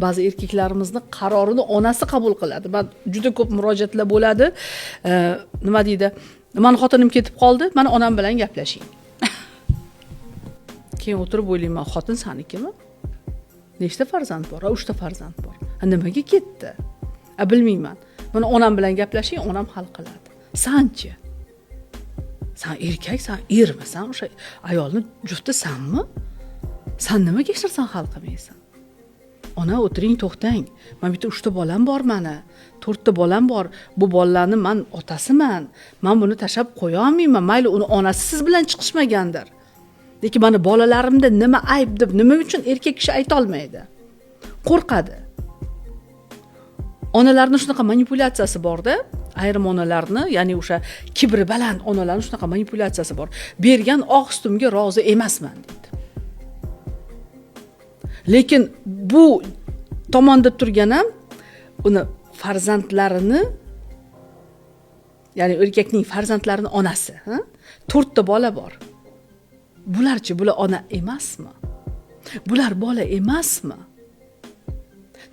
Ba'zi erkaklarimizni qarorini onasi qabul qiladi. Man juda ko'p murojaatlar bo'ladi. Nima deydi? Mani xotinim ketib qoldi, mana onam bilan gaplashing. Keyin o'tirib o'ylayman, xotin sanikimi? Nechta farzand bor? A, 3 ta farzand bor. A, nimaga ketdi? A, bilmayman. Mana onam bilan gaplashing, onam hal qiladi. Sanchi? San erkak, san ermisan? O'sha ayolni jufti sanmi? San nimaga hech narsani hal qilmaysan? Ona, o'tiring, to'xtang. Man bitta 3 ta bolam bor mani. 4 ta bolam bor. Bu bolalarni man otasiman. Man buni tashlab qo'ya olmayman. Mayli, uni onasi siz bilan chiqishmagandir. Lekin mani bolalarimda nima ayb deb nima uchun erkak kishi aytolmaydi? Qo'rqadi. Onalarni shunaqa manipulyatsiyasi borda, ayrim onalarni, ya'ni o'sha kibri baland onalarni shunaqa manipulyatsiyasi bor. Bergan oq sutimga rozi emasman deydi. Lekin bu tomonda turgan ham uni farzandlarini, ya'ni erkakning farzandlarini onasi, ha? 4 ta bola bor. Bularchi, bular ona emasmi? Bular bola emasmi?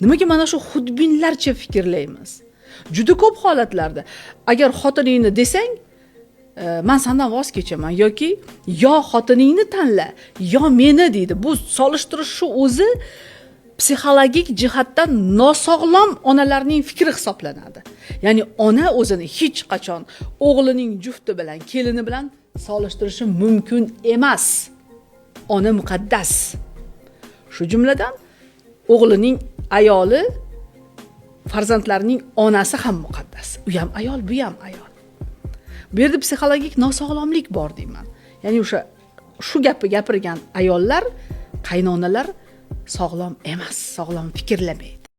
Nimaga mana shu xudbinlarcha fikrlaymiz? Juda ko'p holatlarda agar xotiningni desang, man sandan voz kechaman yoki yo xotiningni tanla, yo meni deydi. Bu solishtirishni o'zi psixologik jihatdan nosog'lom onalarning fikri hisoblanadi. Ya'ni ona o'zini hech qachon o'g'lining jufti bilan, kelini bilan solishtirishi mumkin emas. Ona muqaddas. Shu jumladan o'g'lining ayoli, farzandlarining onasi ham muqaddas. U ham ayol, bu ham ayol. Bu yerda psixologik nosog'lomlik bor deyman. Ya'ni o'sha shu gapni gapirgan ayollar, qaynonalar sog'lom emas, sog'lom fikrlamaydi.